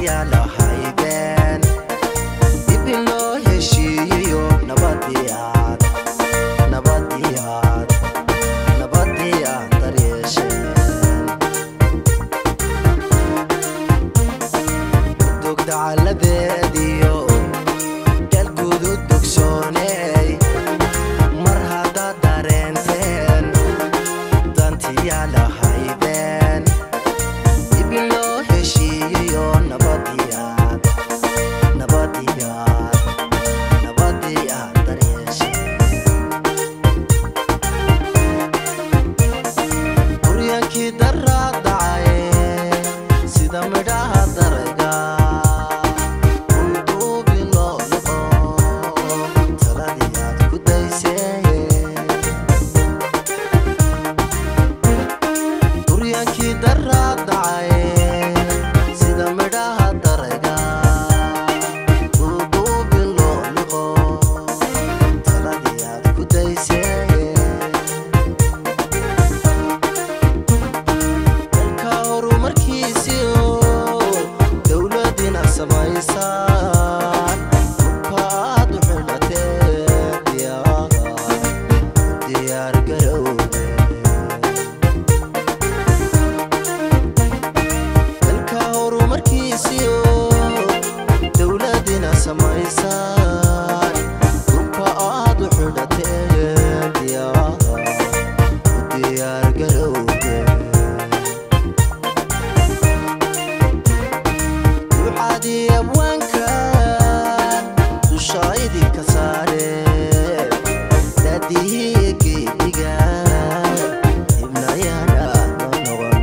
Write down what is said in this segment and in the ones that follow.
Dantiya lahaydeen dib in loo heshiiyo, nabadiyaad, nabadiyaad, nabadiyaad daryeesheen. Dugdacaladeediyo galgudud dogsooney, mar haddaad dareenteen dantiya lahaydeen dib in loo heshiiyo, nabadiyaad, nabadiyaad, nabadiyaad daryeesheen. Guryankii daraa dhacay sida midhaha darayga duuduubi loo liqo, taladii aad ku dayseen. Guryankii daraa dhacay sida midhaha darayga duuduubi loo liqo, taladii aad ku dayseen. Dalka horumarkiisiyo dowladina samaysaan, hubkaad u xidhateen diyaar diyaar garowde. Dalka horumarkiisiyo dowladina samaysaan, hubka aad u xidhateen diyaar diyaar garowde. Ducadii abwaankan dusha idinka saare, daadihii geediga dibnayaana la noqon.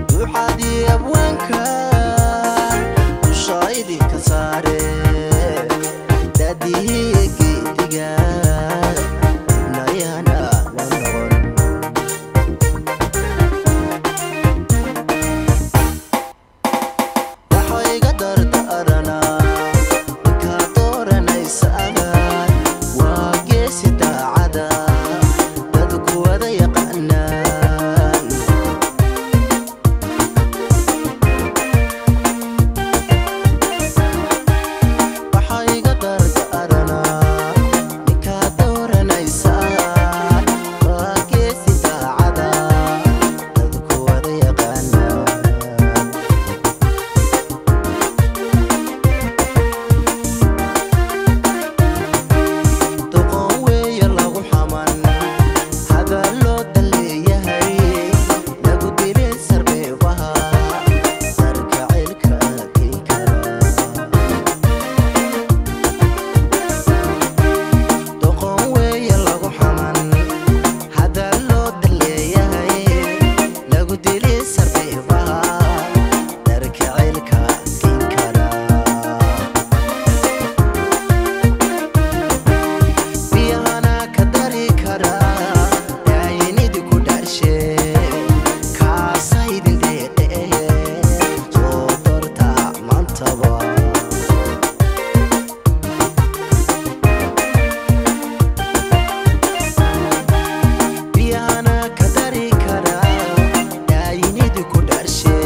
Ducadii abwaankan dusha idinka saare, daadihii geediga dibnayaana la noqon. Waxaa iga dardaaranaa ninkaa dooranaysaa waa geesi daacada, dadku wada yaqaanaan. Waxaa iga dardaaranaa ninkaa dooranaysaa waa geesi daacada, dadku wada yaqaanaan. Doqon weeye lagu xaman hadalloo daleeyahay, lagu dilay sarbeebaha darka cilka geyn kara. Doqon weeye lagu xaman hadalloo daleeyahay, lagu dilay sarbeebaha darka cilka geyn kara. Biyahana ka dari karaa daayinidi ku dharshe, kaasa idin deeqee soo doorta maantaba. Biyahana ka dari karaa daayinidi ku dharshe.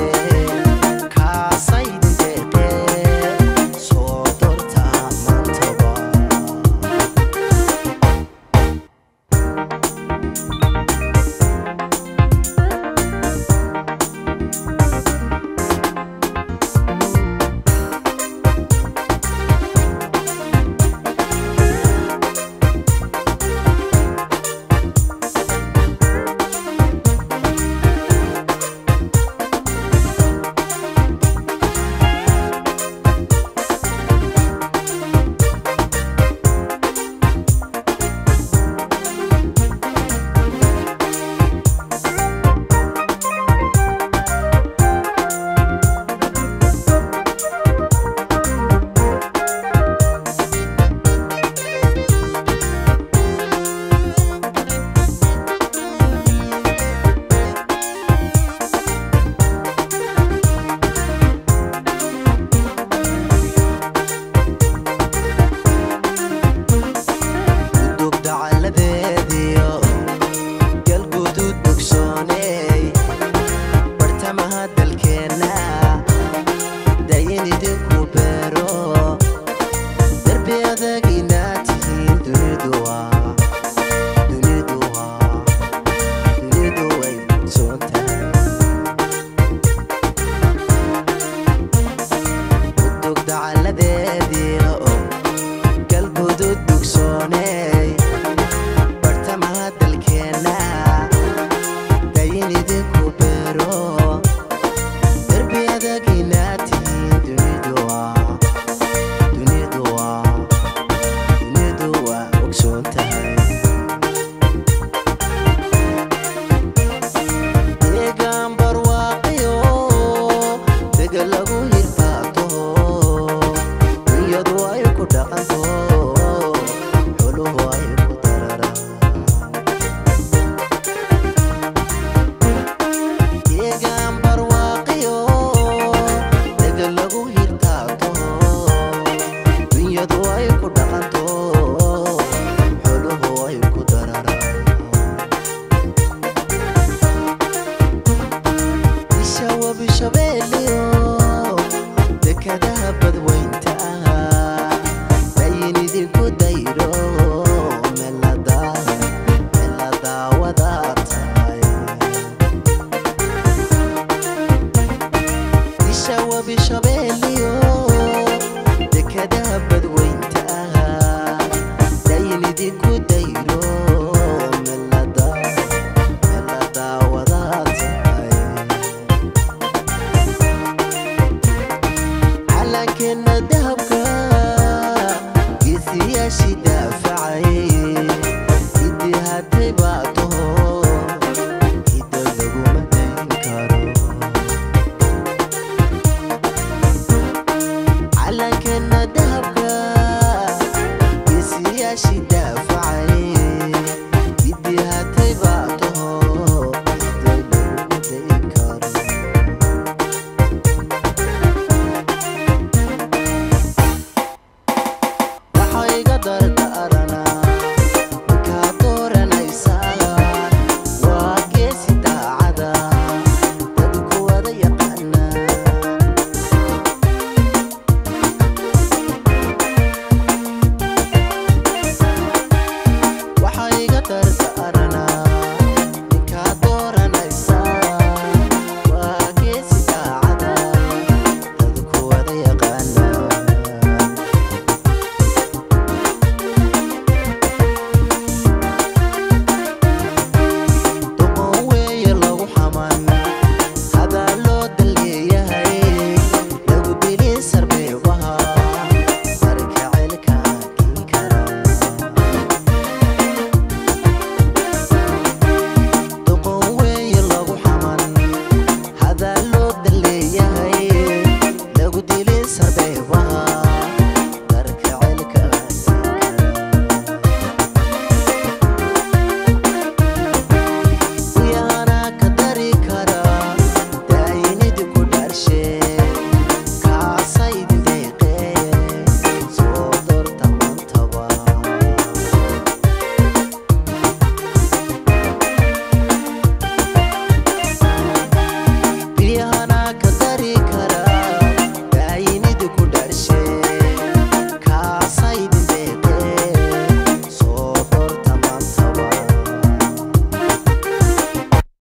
Webi Shabeeliyo.